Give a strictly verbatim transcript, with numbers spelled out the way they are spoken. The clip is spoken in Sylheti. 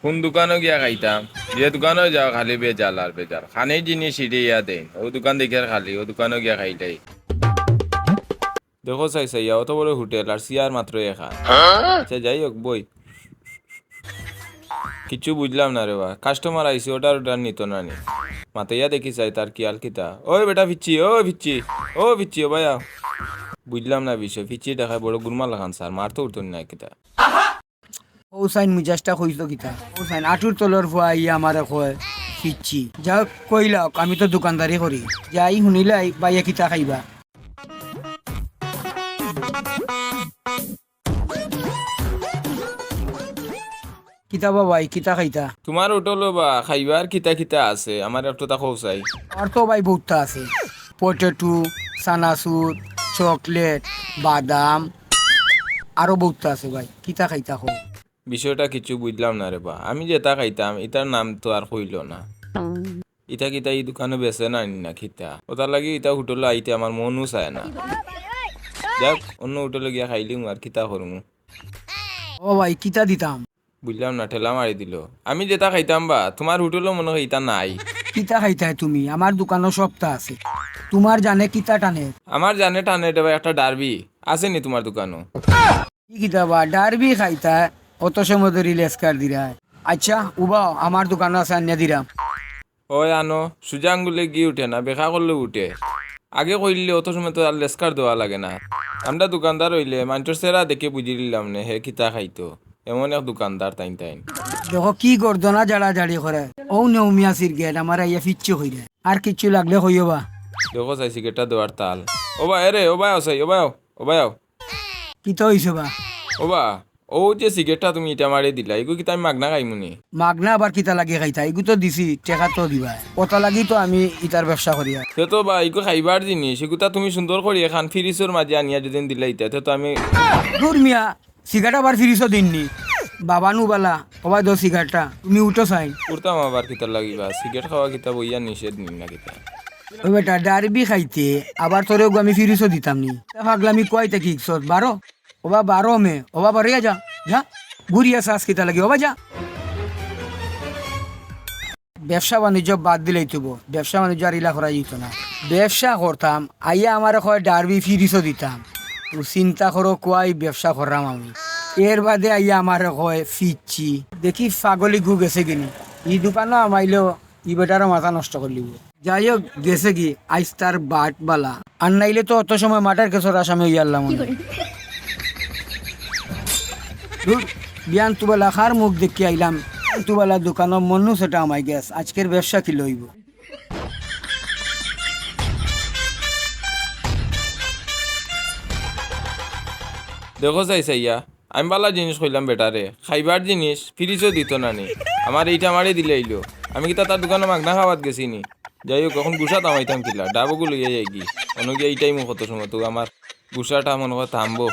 কোন দোকানো গিয়া খাইতাম? যে দোকানো যাও, খালি বেজাল আর বেজাল। খানির জিনিস ইড়ে ইয়া দেইন। অউ দোকান দেখিয়ার খালি, অউ দোকানো গিয়া খাইলাই। দেখো চাই চাইয়া, অত বড় হোটেল আর চেয়ার মাত্র এখান। আচ্ছা, যাই হোক, বই। কিচ্ছু বুঝলাম না রে বা। কাস্টমার আইছে, অর্ডার অর্ডার নিত না নি। মাতাইয়া দেখি চাই তার কিয়াল কিতা। ওই বেটা ফিচ্ছি, ও ফিচ্ছি, ও ফিচ্ছি, ও ভাইয়া। বুঝলাম না বিষয়। ফিচ্ছি দেখায় বড় গুরমা লাখান স্যার, মারতো উঠতো না কিতা। ও সাইন মিজাজটা কইছো কিতা? ও সাইন আটুর তলর ফুয়া আইয়া আমারে কয় ফিচ্ছি। যাক কইলাও, আমি তো দোকানদারি করি। যাই হুনিলাই বাইয়া কিতা খাইবা। কিতা বা ভাই, কিতা খাইতা? তোমার হোটেলো বা খাইবার কিতা কিতা আছে? আমার একটু তা কও চাই। আর তো ভাই বউততা আছে। পটেটো, চানাচুর, চকলেট, বাদাম, আরো বউততা আছে ভাই। কিতা খাইতা কও? বিষয়টা কিচ্ছু বুঝলাম না রে বা। আমি যেটা খাইতাম, ইটার নাম তো আর কইলো না। ইটা কিতা ই দোকানো বেচে না নি না কিতা? অতার লাগি ইটা হোটেলো আইতে আমার মনও চায় না। যাক, অন্য হোটেলো গিয়া খাইলিমু আর কিতা করমু। ও ভাই, কিতা দিতাম? বুঝলাম না, ঠেলা মারি দিল। আমি যেটা খাইতাম বা, তোমার হোটেলো মনে হয় ইটা নাই। কিতা খাইতায় তুমি? আমার দোকানো সবতা আছে। তোমার জানে কিতা টানে? আমার জানে টানে রে বা একটা ডারবি। আছে নি তোমার দোকানো? ই কিতা বা, ডারবি খাইতায়? অত সময় ধরি লেসকার দিরায়। আচ্ছা, উবাও, আমার দোকানো আছে, আনিয়া দিরাম। ওই আনো, সুজা আঙ্গুলে ঘি উঠে না, বেকা করলে উঠে। আগে কইলে অত সময় তো আর লেসকার দেওয়া লাগে না। আমরা দোকানদার অইলে মানষর চেহারা দেখে বুঝি লিলাম নে, হে কিতা খাইতো। এমন এক দোকানদার তাইন তাইন। দেখো কি গর্দনা জাড়াজাড়ি করে। ও নেও মিয়া সিরগেট, আমার আইয়া ফিচ্ছি কইরে। আর কিচ্ছু লাগলে কইও বা। দেখো চাই সিগারেটটা দেওয়ার তাল। ও বা, এরে, ও বা, ও চাই, ও বা, ও বা। কিতা অইছে বা? ও বা, ও যে সিগারেটটা তুমি ইটা মারি দিলা, ইগু কিতা আমি মাগনা খাইমু নি? মাগনা আবার কিতা লাগি খাইতা? ইগু তো দিছি, টেকা তো দিবা। অতা লাগি তো আমি ইতার ব্যবসা করি আর। তে তো বা, ইগু খাইবার জিনিস, ইগুতা তুমি সুন্দর করি এখান ফ্রিজর মাঝে আনিয়া যদি দিলাইতা, তে তো আমি দুর মিয়া, সিগারেট আবার ফ্রিজও দিননি। বাবা নু বালা, ও বা দো সিগারেটটা, তুমি উঠো চাই। উঠতাম আবার কিতার লাগি বা, সিগারেট খাওয়া কিতা বইয়া নিষেধ নি না কিতা? ও বেটা, ডারবি খাইতে, আবার তোরে ওগু আমি ফিরিসও দিতাম নি। তা পাগলামি কইতে কি ইকছত, বারো? ও বা বারো মে, ও বা বারো যা, যা। ঘুরিয়া চাস কিতা লাগি, ও বা যা। ব্যবসা বাণিজ্য বাদ দিলাইতো বা, ব্যবসা বাণিজ্য আর ইলা করা যাইতো না। ব্যবসা করতাম, আইয়া আমারে কয় ডারবি ফিরিসও দিতাম। তো চিন্তা করো, কই ব্যবসা কররাম আমি। এর বাদে আইয়া আমারে কয় ফিচ্ছি। দেখি পাগল ইগু গেছে গিনি। ই দোকানো আমাইলেও ই বেটারও মাথা নষ্ট করিলিবো। যাই হোক, গেছে গি, আইজ তার বাট বালা। আর নাইলে তো অত সময় মার্ডার কেসর আসামি অইয়া আরলাম অনে। ধুর, বিয়ান তুবালা কার মুখ দেখি আইলাম। তুবালা দোকানো মন্নু সেটা আমাই গেছ। আইজকের ব্যবসা কিলা অইবো? দেখো চাই চাইয়া, আমি বালা জিনিস কইলাম বেটারে, খাইবার জিনিস, ফিরিসও দিতো না নি। আমারে ইটা মারি দিলাইলো। আমি কিতা তার দোকানো মাগনা খাওয়াত গেছি নি? যাই হোক, অখন গুসাত হামাইতাম কিলা, ডাবগু লইয়া যাইগি। অনো গিয়া ইটাইমু কত সময়, তো আমার গুসাটা মনো কয় থামবো।